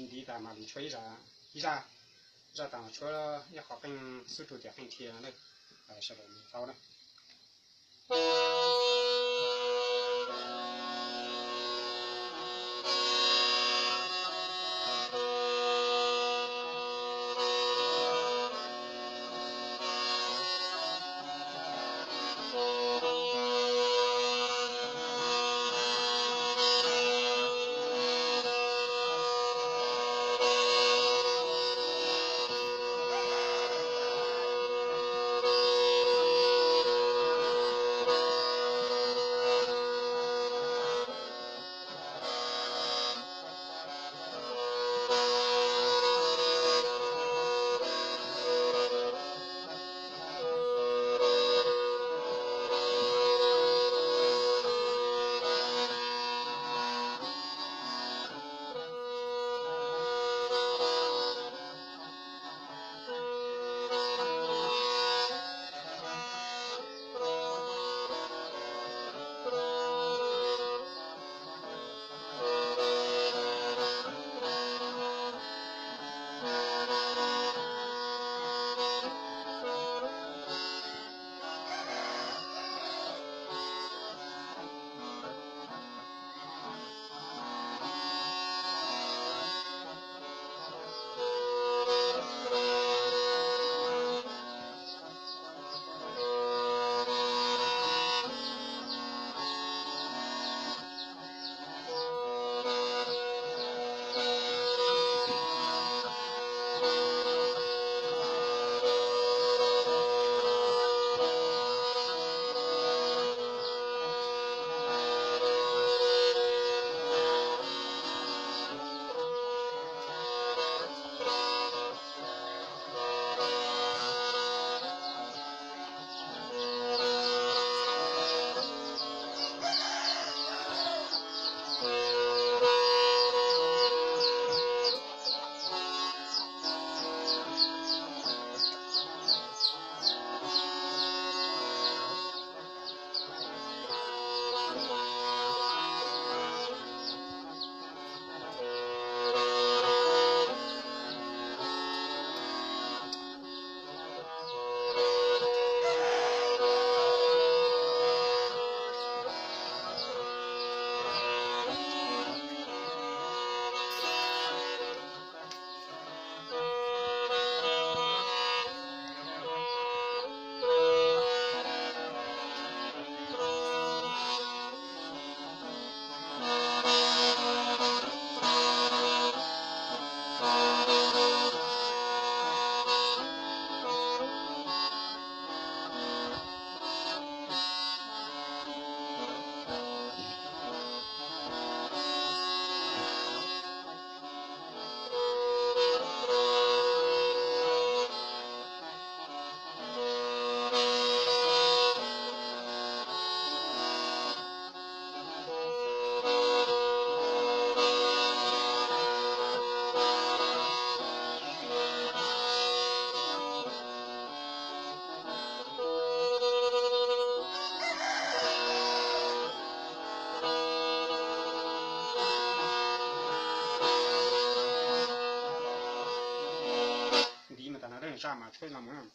Ntiv tas mam li tshuab ib zaj, ib zaj, zaj tas mam tshuab ib qho qeej xub rua tias qeej rhia na, sawv daws tau na. Ntiv mas tas no zaj mas tshuab no mus.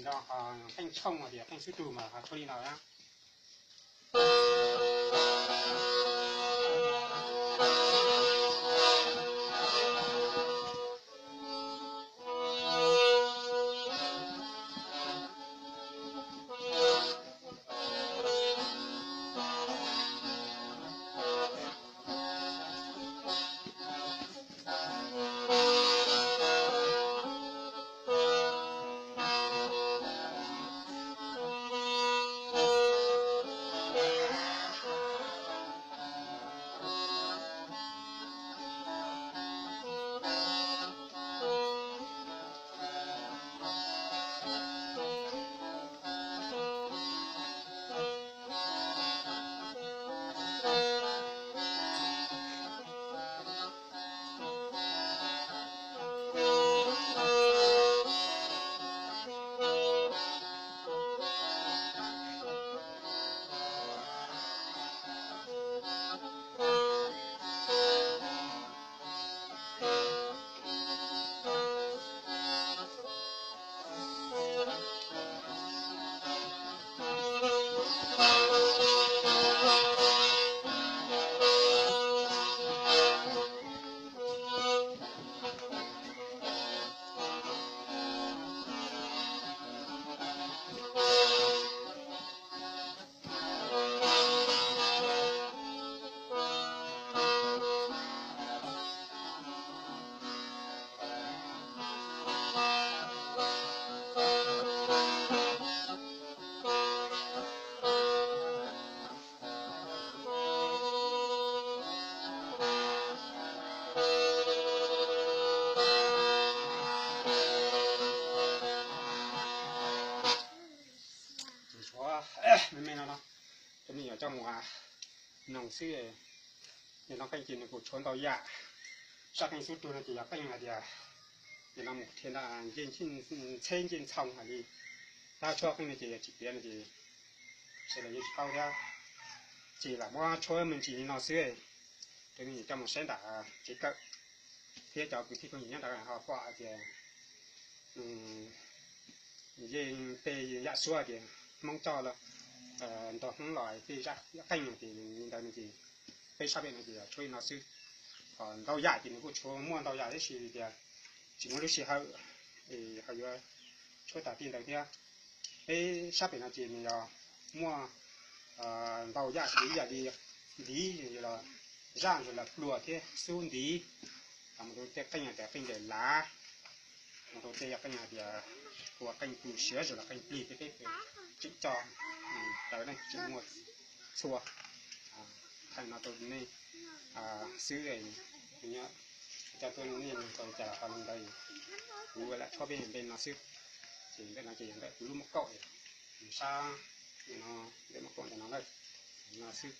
Nrog qeej tshooj hais tias qeej xub tug mas ho tshuav li no na. Tshuav me me no no, cov me nyuam coj mus noog xwb. Yog no qeej ces nws kuj tshuav ntau yam. Sab qeej xub tug no ces yog qeej hais tias, yog no mus dhia ncej ntxheb ncej ntxhoo hais li. Tab tshuav qeej no ces yog tsis piav no ces sawv daws yeej tsis paub thiab. Ces lam muab tshuab me ntsis li no xwb. Rau nej coj mus saib nram tsev kawm thiab cov kwv tij phooj ywg nyob nram ho pom hais tias yeej tej yam suab tias Hmoob coj los, nrog Hmoob los tej yam qeej no ces li ntawd no ces peb sab pem no ces tshuav li no xwb. Ho ntau yam ces nws kuj tshuav muaj ntau yam tab sis tias tsis muaj lub sij hawm ho yuav tshuab tas tij ntawd thiab. Peb sab pem no ces nws yog muaj ntau yam ces ib yam li ntiv los zaj los pluag thiab xub ntiv, mus rau tej qeej hais tias qeej ncaws lav, mus rau tej yam qeej hais tias ua qeej tu siav los qeej plig tej peb tseem coj tawm ne tseem muaj txhua. Thaij no rau nej xwb, coj tuaj nej tau cas ho li ntawd, kuv lam tshuab peb npe no xwb. Ces ntawm no ces yog ntawm kuv lub mom kaum, sab no ntawm mom kaum ntawm no na, no xwb.